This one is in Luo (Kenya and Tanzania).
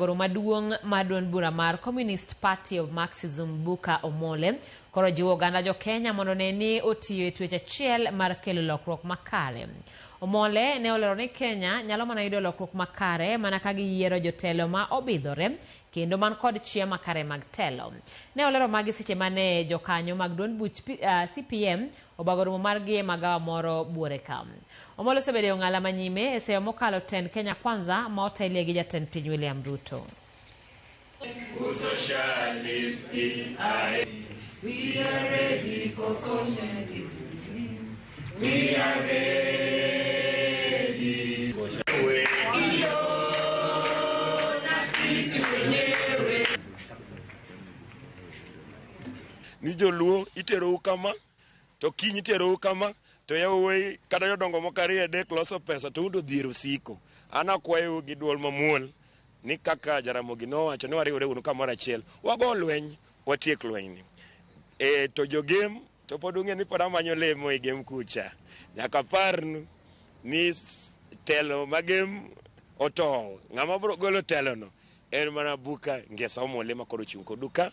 Jagoro maduong' mar duond bura mar Communist Party of Marxism Buka Omole koro jiwo oganda jo Kenya mondo one ni otiyo e twech achiel mar kelo lokruok makare. Omole ne olero ni Kenya nyalo mana yudo lokruok makare mana ka giyiero jotelo ma obidhore kendo man kod chia makare mag telo. Ne olero magi seche mane jokanyo mag duond buch CPM obago romo margi e magawa moro buore ka. Omolo osebedo e ong'ala ma nyime e seyo mokalo tend Kenya Kwanza ma otelie gi jatend piny William Ruto. We are ready for socialism. We are ready. Iyo na sisi wenyewe. Ni joluo iterou kama to kiny iterou kama to yawuoyi kata jodongo moko ariyo adek loso pesa to un to dhier osiko. An akwayou gi duol mamuol ni kaka Jaramogi nowacho ni wariwre uru kamoro achiel wago lweny watiek lwenyni. E, to jogem to pod ung'e ni pod amanyo lemo e gem kucha. Nyaka parnu ni telo magem otowo. Ng'ama bro golo telono en mana Buka Ngesa Omole ma koro ochung' kodu ka.